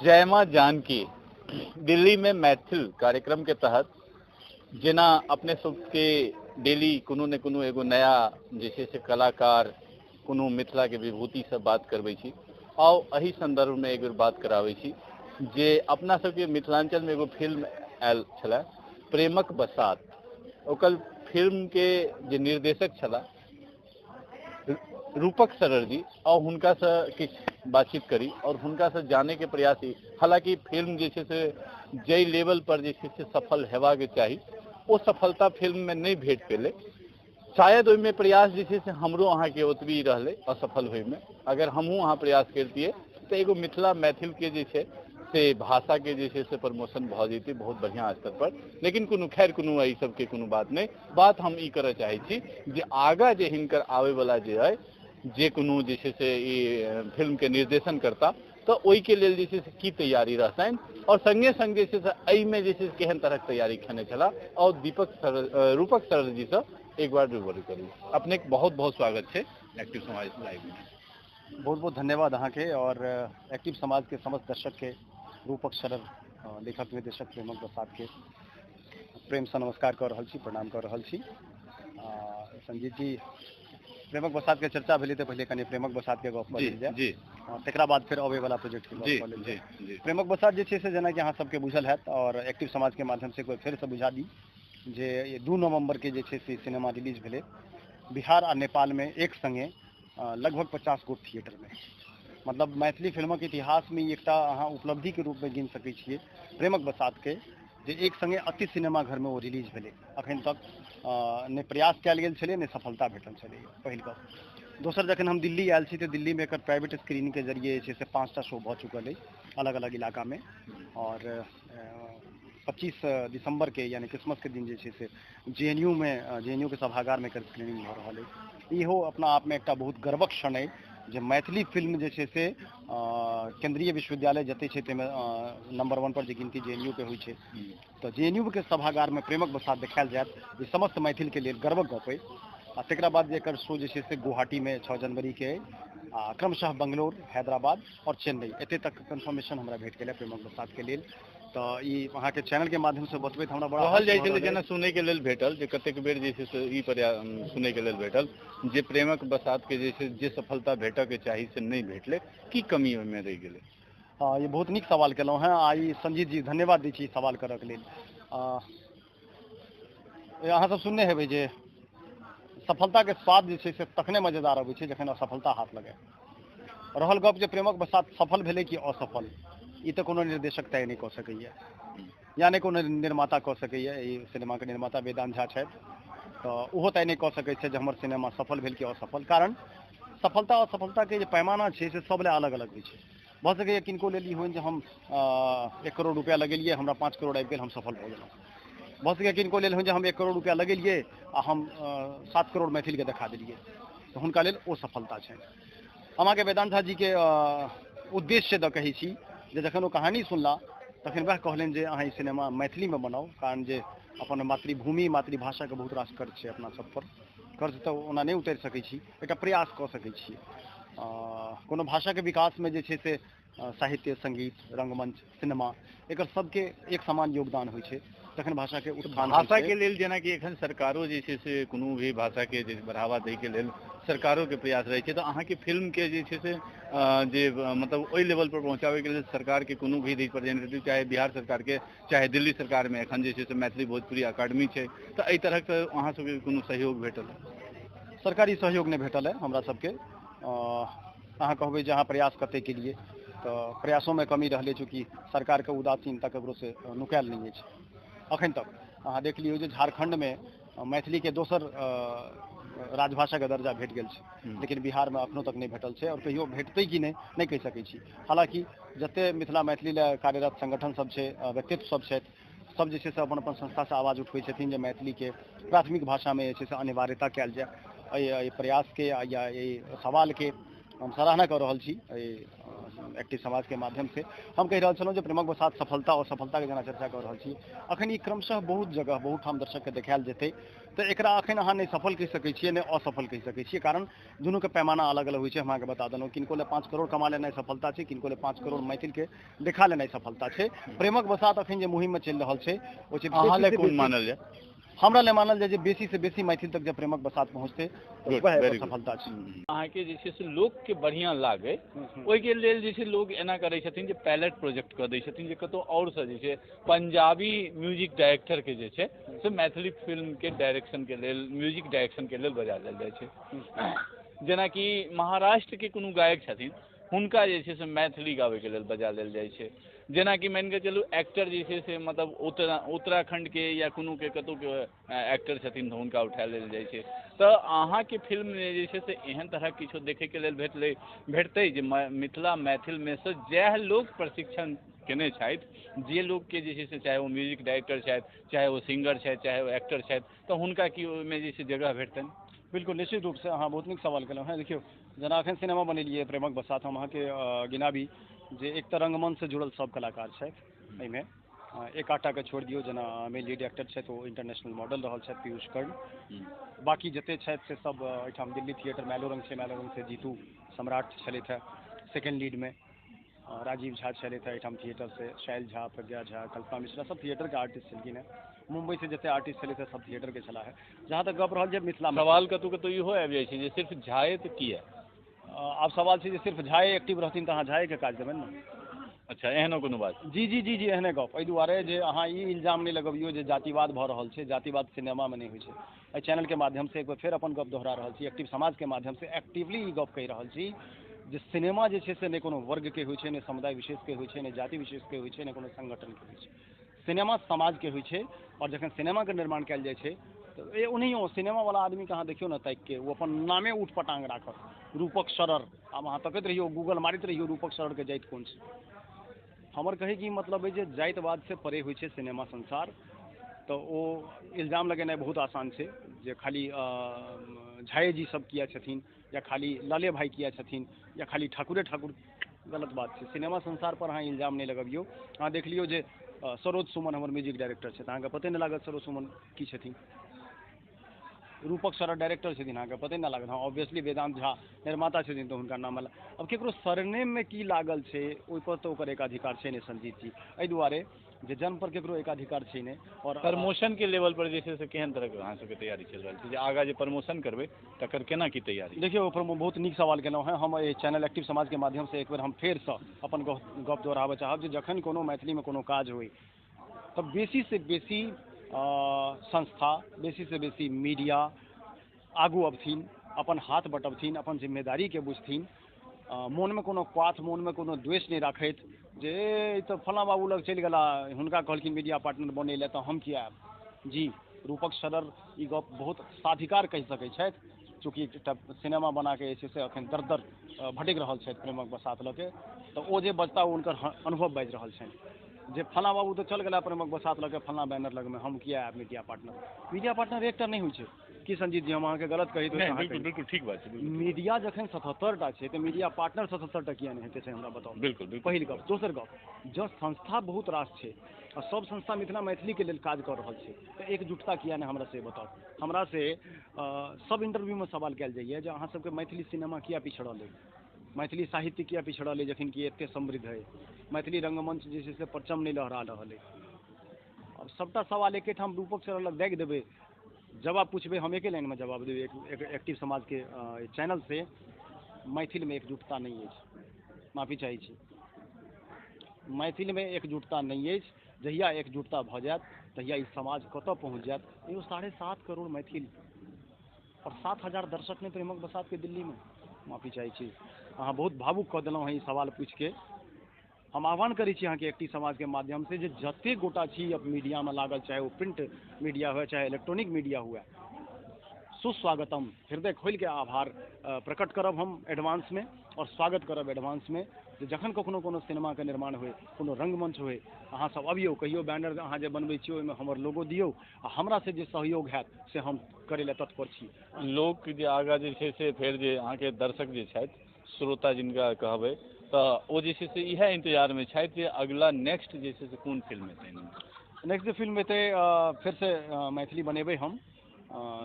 जय मां जानकी। दिल्ली में मैथिल कार्यक्रम के तहत जेना अपने सबके डेली कोनो ने कोनो एगो नया जे छै से कलाकार कोनो मिथिला के विभूति से बात करबै छी। आउ एहि संदर्भ में एक बेर बात कराबै छी जे अपना सबके मिथिलांचल में एगो फिल्म आयल छलै प्रेमक बसात। ओकर फिल्म के जे निर्देशक छला रूपक सरर जी, और हुनका से किछु बातचीत करी और हुनका से जाने के प्रयास ही। हालांकि फिल्म जे छै से जाहि लेवल पर जे छै से सफल हेबाक चाही ओ सफलता फिल्म में नहीं भेट पेलै। शायद ओहिमे प्रयास जे छै से हमरो अहाँके ओतबी रहलै असफल होइमे। अगर हमहूँ अहाँ प्रयास करतियै तऽ एगो मिथिला मैथिल के जे छै से भाषा के जे छै से प्रमोशन भऽ जैतै बहुत बढ़िआँ स्तर पर। लेकिन कोनो खैर कोनो एहि सबके कोनो बात नहि। बात हम ई करऽ चाहै छी जे आगाँ जे हिनकर आबैवला जे अइ जे कोनो जे छै से ई फिल्म के निर्देशन करता तऽ ओहिके लेल जे छै से की तैयारी रहतनि और संगे संग जे छै से एहिमे जे छै से केहन तरहक तैयारी खेने छलाह। और दीपक सर रूपक सर जी से एक बार रूबरू करू। अपने के बहुत बहुत स्वागत छै एक्टिव समाज लाइव में। बहुत बहुत धन्यवाद अहाँके और एक्टिव समाज के समस्त दर्शक के रूपक सरर लेखक निर्देशक प्रेमक बसात के प्रेम से नमस्कार कर रहल छी, प्रणाम कर रहल छी। संजीत जी, प्रेमक बसात के चर्चा भेलै तऽ पहिले कनि प्रेमक बसात के गप कऽ लेल जाय, तकरा बाद फेर अबै वाला प्रोजेक्ट के गप कऽ लेल जाय। प्रेमक बसात जे छै से जेनाकि अहाँ सबके बुझल हैत और एक्टिव समाज के माध्यम से कोई फेर से बुझा दी जे 2 नवंबर के जे छै से सिनेमा रिलीज भेलै बिहार आ नेपाल में एक संगे लगभग 50 गो थिएटर में। मतलब मैथिली फिल्मक इतिहास में एकटा अहाँ उपलब्धि के रूप में गिन सकै छियै प्रेमक बसात के, जे एक संगे अति सिनेमा घर में ओ रिलीज भेलै। अखन तक ने प्रयास कयल गेल छलै ने सफलता भेटल छलै, पहिल गप। दोसर, जखन हम दिल्ली आयल छी तऽ दिल्ली में एकर प्राइवेट स्क्रीनिंग के जरिए जे छै से 5टा शो भऽ चुकल अइ अलग अलग इलाका में। और 25 दिसंबर के यानी क्रिसमस के दिन जे छै से जेएनयू में, जेएनयू के सभागार में एकर स्क्रीनिंग भऽ रहल अइ। इहो अपना आप में एकटा बहुत गर्वक क्षण अइ जे मैथिली फिल्म जे छै से केंद्रीय विश्वविद्यालय जते छै ताहिमे नंबर 1 पर जे गिनती जेएनयू के होइ छै, तऽ जेएनयू के सभागार में प्रेमक बसात देखायल जायत, ई समस्त मैथिल के लेल गर्वक गप अइ। आ तकरा बाद जे एकर शो जे छै से गुवाहाटी में 6 जनवरी के अइ, आ क्रमशः बंगलोर, हैदराबाद और चेन्नई, एते तक कन्फर्मेशन हमरा भेट गेल प्रेमक बसात के लेल। तऽ ई अहाँके चैनल के माध्यम से बतबैत हमरा बड़ा कहल जाइ छै जेना सुनै के लेल भेटल जे कतेक बेर जे छै से ई सुनै के लेल भेटल जे प्रेमक बसात के जे छै जे सफलता भेटऽ के चाही से नहि भेटलै, की कमी ओहिमे रहि गेलै? हँ, ई बहुत नीक सवाल केलहुँ हेँ। आ ई संजीत जी धन्यवाद दै छी ई सवाल करऽ के लेल। अहाँ सब सुनने हेबै जे सफलता के स्वाद जे छै से तखने मजेदार अबै छै जखन असफलता हाथ लगे। रहल गप जे प्रेमक बसात सफल भेलै कि असफल, ई तऽ कोनो निर्देशक तय नहि कऽ सकैए या नहि कोनो निर्माता कऽ सकैए। ई सिनेमाके निर्माता वेदांत झा छथि, तऽ ओहो तय नहि कऽ सकै छै जे हमर सिनेमा सफल भेल कि असफल। कारण सफलता असफलताके जे पैमाना छै से सब लए अलग अलग होइ छै। भऽ सकैए किनको लेल ई होइन जे हम 1 करोड़ रुपया लगेलियै, हमरा 5 करोड़ आबि गेल, हम सफल भऽ गेलहुँ। भऽ सकैए किनको लेल होइन जे हम 1 करोड़ रुपया लगेलियै आ हम 7 करोड़ मैथिलके देखा देलियै, तऽ हुनका लेल ओ सफलता छनि। हम अहाँके वेदांत झा जीके उद्देश्य दऽ कहै छी जे जखन ओ कहानी सुनला तखन वएह कहलनि जे अहाँ ई सिनेमा मैथिलीमे बनाउ, कारण जे अपन मातृभूमि मातृभाषाके बहुत रास कर्ज छै अपना सब पर। कर्ज तऽ ओना नहि उतारि सकै छी, एकटा प्रयास कऽ सकै छी। कोनो भाषाके विकासमे जे छै से साहित्य, संगीत, रंगमंच, सिनेमा, एकर सबके एक समान योगदान होइ छै, तखन भाषाके उत्थान। भाषा के लेल जेनाकि एखन सरकारो जे छै से कोनो भी भाषाके जे बढ़ावा दैके लेल सरकारोके प्रयास रहै छै, तऽ अहाँके फिल्मके जे छै से जे मतलब ओहि लेवल पर पहुँचाबैके लेल सरकारके कोनो भी रिप्रेजेंटेटिव, चाहे बिहार सरकारके चाहे दिल्ली सरकारमे एखन जे छै से मैथिली भोजपुरी अकादमी छै, तऽ एहि तरहक अहाँ सबके कोनो सहयोग भेटल? सरकारी सहयोग नहि भेटल है हमरा सबके। अहाँ कहबै जे अहाँ प्रयास कते केलियै, तऽ प्रयासोमे कमी रहलै, चूँकि सरकारके उदासीनता ककरोसँ नुकायल नहि अछि अखन तक। अहाँ देख लियौ जे झारखण्डमे मैथिलीके दोसर राजभाषाके दर्जा भेट गेल छै, लेकिन बिहारमे अखनो तक नहि भेटल छै और कहियो भेटतै कि नहि, नहि कहि सकै छी। हालाँकि जते मिथिला मैथिली लए कार्यरत संगठन सब छै, व्यक्तित्व सब छथि, सब जे छै से अपन अपन संस्थासँ आवाज उठबै छथिन जे मैथिलीके प्राथमिक भाषामे जे छै से अनिवार्यता कयल जाय। एहि प्रयासके या एहि सवालके हम सराहना कऽ रहल छी एहि एक्टिव समाज के माध्यम से। हम कहि रहल छलहुँ जे प्रेमक बसात सफलता और सफलता के जेना चर्चा कऽ रहल छी, अखन ई क्रमशः बहुत जगह बहुत ठाम दर्शक के देखायल जेतै, तऽ एकरा अखन अहाँ नहि सफल कहि सकै छियै, नहि असफल कहि सकै छियै, कारण दुनू के पैमाना अलग अलग होइ छै। हम अहाँके बता देलहुँ, किनको लए 5 करोड़ कमा लेनाइ सफलता छै, किनको लए 5 करोड़ मैथिल के देखा लेनाइ सफलता छै। प्रेमक बसात अखन जे मुहिम में चलि रहल छै ओ छै, अहाँ लए कोन मानल जाय? हमरा लए मानल जाय जे बेसी से बेसी मैथिल तक जब प्रेमक बसात पहुँचतै तऽ वएह एकर सफलता छै। अहाँके जे छै से लोकके बढ़िआँ लागै ओहिके लेल जे छै लोक एना करै छथिन जे पायलट प्रोजेक्ट कऽ दै छथिन जे कतहु आओरसँ जे छै पंजाबी म्यूजिक डायरेक्टरके जे छै से मैथिली फिल्मके डायरेक्शनके लेल, म्यूजिक डायरेक्शनके लेल बजा लेल जाइ छै। जेनाकि महाराष्ट्रके कोनो गायक छथिन, हुनका जे छै से मैथिली गाबैके लेल बजा लेल जाइ छै। जेनाकि मानि कऽ चलू एक्टर जे छै से मतलब उत्तराखण्डके या कोनोके कतहुके एक्टर छथिन तऽ हुनका उठा लेल जाइ छै। तऽ अहाँके फिल्ममे जे छै से एहन तरहक किछो देखैके लेल भेटतै जे मिथिला मैथिलमे सँ जएह लोक प्रशिक्षण केने छथि, जे लोकके जे छै से चाहे ओ म्यूजिक डायरेक्टर छथि, चाहे ओ सिंगर छथि, चाहे ओ एक्टर छथि, तऽ हुनका की ओहिमे जे छै जगह भेटतनि? बिल्कुल, निश्चित रूपसँ अहाँ बहुत नीक सवाल केलहुँ हेँ। देखियौ, जेना एखन सिनेमा बनेलियै प्रेमक बसात, हम अहाँके गिनाबी जे एक तऽ रंगमंचसँ जुड़ल सब कलाकार छथि एहिमे, एक आधटाके छोड़ि दियौ, जेना मेन लीड एक्टर छथि ओ इंटरनेशनल मॉडल रहल छथि पीयूष कर्ण, बाकी जते छथि से सब एहिठाम दिल्ली थिएटर मैलोरंग छै, मैलोरंग से जीतू सम्राट छलथि हेँ सेकेंड लीडमे, राजीव झा छलथि हेँ एहिठाम थिएटर से, शैल झा, प्रज्ञा झा, कल्पना मिश्रा सब थिएटरके आर्टिस्ट छलखिन हेँ। मुम्बई से जते आर्टिस्ट छलथि हेँ सब थिएटरके छलाह हेँ। जहाँ तक गप रहल जे मिथिला सवाल कतहु कतहु इहो आबि जाइ छै जे सिर्फ झाए तऽ किया? आब सवाल छै जे सिर्फ झाए एक्टिव रहथिन तऽ अहाँ झाएके काज देबनि ने? अच्छा, एहनो कोनो बात? जी जी जी जी, एहने गप। एहि दुआरे जे अहाँ ई इल्जाम नहि लगबियौ जे जातिवाद भऽ रहल छै, जातिवाद सिनेमामे नहि होइ छै। एहि चैनलके माध्यमसँ एक बेर फेर अपन गप दोहरा रहल छी, एक्टिव समाजके माध्यमसँ एक्टिवली ई गप कहि रहल छी जे सिनेमा जे छै से नहि कोनो वर्गके होइ छै, नहि समुदाय विशेषके होइ छै, नहि जाति विशेषके होइ छै, नहि कोनो संगठनके होइ छै। सिनेमा समाजके होइ छै। आओर जखन सिनेमाके निर्माण कयल जाइ छै तऽ ओनाहियो सिनेमावला आदमीके अहाँ देखियौ ने ताकिके, ओ अपन नामे ऊट पटांग राखत, रूपक शरर। आब अहाँ तकैत रहियौ, गूगल मारैत रहियौ रूपक शररके जाति कोन छै। हमर कहैके ई मतलब अइ जे जातिवादसँ परे होइ छै सिनेमा संसार, तऽ ओ इल्जाम लगेनाइ बहुत आसान छै जे खाली झाए जी सब किया छथिन, या खाली लाले भाई किया छथिन, या खाली ठाकुरे ठाकुर। गलत बात छै। सिनेमा संसार पर अहाँ इल्जाम नहि लगबियौ। अहाँ देख लियौ जे सरोज सुमन हमर म्यूजिक डायरेक्टर छथि, अहाँके पते नहि लागत सरोज सुमन की छथिन। रूपक सर डायरेक्टर छथिन, अहाँके पते नहि लागत। हँ, ऑब्वियसली वेदांत झा निर्माता छथिन तऽ हुनका नाम आयल। आब केकरो सरनेममे की लागल छै ओहिपर तऽ ओकर एकाधिकार छै नहि संजीत जी, एहि दुआरे जे जन्म पर केकरो एकाधिकार छै नहि। और प्रमोशन के लेवल पर जे छै से केहन तरहके अहाँ सबके तैयारी चलि रहल छै, जे आगाँ जे प्रमोशन करबै तकर केना की तैयारी? देखियौ, बहुत नीक सवाल केलहुँ हेँ। हम एहि चैनल एक्टिव समाजके माध्यमसँ एक बेर हम फेरसँ अपन गप दोहराबऽ चाहब जे जखन कोनो मैथिलीमे कोनो काज होइ तऽ बेसीसँ बेसी संस्था, बेसीसँ बेसी मीडिया आगू अबथिन, अपन हाथ बटबथिन, अपन जिम्मेदारीके बुझथिन, मोनमे कोनो क्वाथ, मोनमे कोनो द्वेष नहि राखैत जे ई तऽ फलाँ बाबू लग चलि गेला, हुनका कहलखिन मीडिया पार्टनर बनै लए तऽ हम किया आयब। जी, रूपक शरर ई गप बहुत साधिकार कहि सकै छथि, चूँकि एकटा सिनेमा बनाके जे छै से अखन दर दर भटकि रहल छथि प्रेमक बसात लऽ के, तऽ ओ जे बजता हुनकर अनुभव बाजि रहल छनि जे फलाँ बाबू तऽ चल गेला प्रेमक बसात लऽ के फलाँ बैनर लगमे, हम किया आयब मीडिया पार्टनर। मीडिया पार्टनर एकटा नहि होइ छै की संजीत जी, हम अहाँके गलत कही तऽ? बिल्कुल बिल्कुल ठीक बात छै। मीडिया जखन 77टा छै तऽ मीडिया पार्टनर 77टा किया नहि हेतै से हमरा बताउ। बिल्कुल बिल्कुल। पहिल गप। दोसर गप, जँ संस्था बहुत रास छै आ सब संस्था मिथिला मैथिलीके लेल काज कऽ रहल छै तऽ एकजुटता किया नहि, हमरा से बताउ। हमरा से सब इंटरव्यूमे सवाल कयल जाइए जे अहाँ सबके मैथिली सिनेमा किया पिछड़ल अइ, मैथिली साहित्य किया पिछड़ल अइ जखन कि एते समृद्ध अइ, मैथिली रंगमंच जे छै से परचम नहि लहरा रहल अइ। अब सबटा सवाल एकेठाम रूपक सर लग दागि देबै, जवाब पूछबै हम एके लाइनमे जवाब देबै एक्टिव समाजके चैनल से, मैथिलमे एकजुटता नहि अछि। माफी चाहै छी, मैथिलमे एकजुटता नहि अछि। जहिया एकजुटता भऽ जायत तहिया ई समाज कतऽ पहुँच जायत। एगो 7.5 करोड़ मैथिल और 7000 दर्शक ने प्रेमक बसात के दिल्ली में। माफी चाहै छी, अहाँ बहुत भावुक कऽ देलहुँ हँ ई सवाल पूछिके। हम आह्वान करै छी अहाँके एक्टिव समाजके माध्यमसँ जे जतेक गोटा छी अब मीडियामे लागल, चाहे ओ प्रिंट मीडिया हुए चाहे इलेक्ट्रॉनिक मीडिया हुए, सुस्वागतम, हृदय खोलिके आभार प्रकट करब हम एडवांसमे और स्वागत करब एडवांसमे जे जखन कखनो कोनो सिनेमाके निर्माण होय, कोनो रंगमंच होय, अहाँ सब अबियौ, कहियो बैनर अहाँ जे बनबै छियै ओहिमे हमर लोगो दियौ आ हमरा से जे सहयोग हैत से हम करै लए तत्पर छी। लोक जे आगाँ जे छै से फेर जे अहाँके दर्शक जे छथि, श्रोता जिनका कहबै, तऽ ओ जे छै से इएह इन्तजारमे छथि जे अगिला नेक्स्ट जे छै से कोन फिल्म एतै। नेक्स्ट जे फिल्म एतै फेरसँ मैथिली बनेबै हम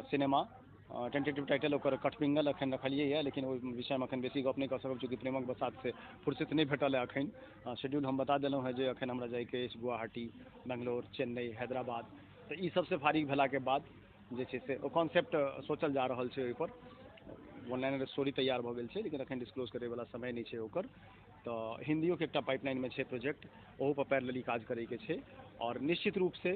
सिनेमा। टेंटेटिव टाइटल ओकर कठपिंगल अखन रखलियै यऽ, लेकिन ओहि विषयमे अखन बेसी गप नहि कऽ सकब, चूँकि प्रेमक बसातसँ फुर्सत नहि भेटल है अखन। शेड्यूल हम बता देलहुँ हेँ जे अखन हमरा जाइके अछि गुवाहाटी, बेंगलोर, चेन्नई, हैदराबाद, तऽ ई सबसँ फारिग भेलाके बाद जे छै से ओ कॉन्सेप्ट सोचल जा रहल छै। ओहिपर ऑनलाइन स्टोरी तैयार भऽ गेल छै, लेकिन अखन डिस्क्लोज करैवला समय नहि छै ओकर। तऽ हिन्दियोके एकटा पाइपलाइनमे छै प्रोजेक्ट, ओहू पर पैरेलली काज करैके छै। आओर निश्चित रूपसँ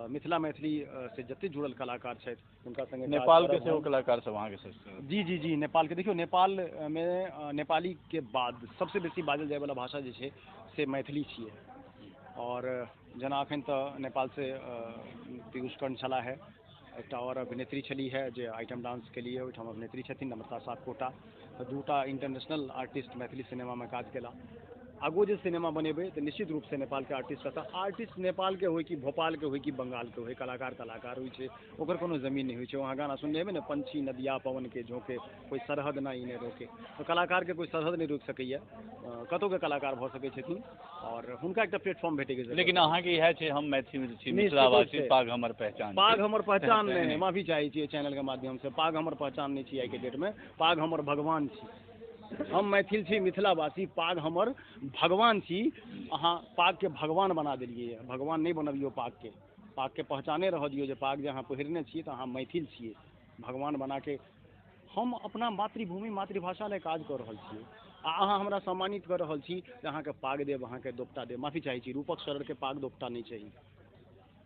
मिथिला मैथिली से जते जुड़ल कलाकार छथि हुनका संगे नेपालके सेहो कलाकार सब अहाँके सब? जी जी जी, नेपालके देखियौ, नेपालमे नेपालीके बाद सबसँ बेसी बाजल जाइवला भाषा जे छै से मैथिली छियै। आओर जेना अखन तऽ नेपालसँ पीयूष कर्ण छलाह है, एकटा आओर अभिनेत्री छली है जे आइटम डांस के लिए ओहिठाम अभिनेत्री छथिन, नम्रता सापकोटा। तऽ दूटा इंटरनेशनल आर्टिस्ट मैथिली सिनेमामे काज केला। आगू जे सिनेमा बनेबै तऽ निश्चित रूपसँ नेपालके आर्टिस्ट रहता। आर्टिस्ट नेपालके होइ कि भोपालके होइ कि बंगालके होइ, कलाकार कलाकार होइ छै, ओकर कोनो जमीन नहि होइ छै। अहाँ गाना सुनने हेबै ने, पंछी नदिया पवन के झोंके, कोइ सरहद ना इन्हें रोके। तऽ कलाकारके कोइ सरहद नहि रोकि सकैए, कतहुके कलाकार भऽ सकै छथिन आओर हुनका एकटा प्लेटफॉर्म भेटैके जरूरत। लेकिन अहाँके इएह छै, हम मैथिली छी, मिथिलावासी, पाग हमर पहचान। पाग हमर पहचान नहि, माफी चाहै छी चैनलके माध्यमसँ, पाग हमर पहचान नहि छी आइके डेटमे, पाग हमर भगवान छी। हम मैथिल छी, मिथिलावासी, पाग हमर भगवान छी। अहाँ पागके भगवान बना देलियै, भगवान नहि बनबियौ पागके, पागके पहचाने रहऽ दियौ जे पाग जे अहाँ पहिरने छियै तऽ अहाँ मैथिल छियै। भगवान बनाके हम अपना मातृभूमि मातृभाषा लए काज कऽ रहल छियै आ अहाँ हमरा सम्मानित कऽ रहल छी जे अहाँके पाग देब, अहाँके दोपटा देब। माफी चाहै छी, रूपक शरणके पाग दोपटा नहि चाही,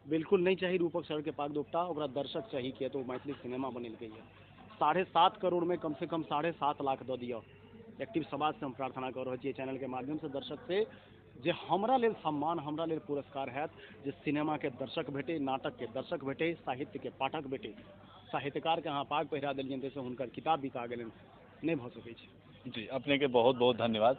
बिल्कुल नहि चाही रूपक शरणके पाग दोपटा। ओकरा दर्शक चाही, किया तऽ ओ मैथिली सिनेमा बनेलकैए। 7.5 करोड़मे कमसँ कम 7.5 लाख दऽ दिअ। एक्टिव समाजसँ हम प्रार्थना कऽ रहल छी चैनलके माध्यमसँ दर्शक से जे हमरा लेल सम्मान, हमरा लेल पुरस्कार हैत जे सिनेमाके दर्शक भेटै, नाटकके दर्शक भेटै, साहित्यके पाठक भेटै। साहित्यकारके अहाँ पाग पहिरा देलियनि ताहिसँ हुनकर किताब बिका गेलनि, नहि भऽ सकै छै। जी, अपनेके बहुत बहुत धन्यवाद।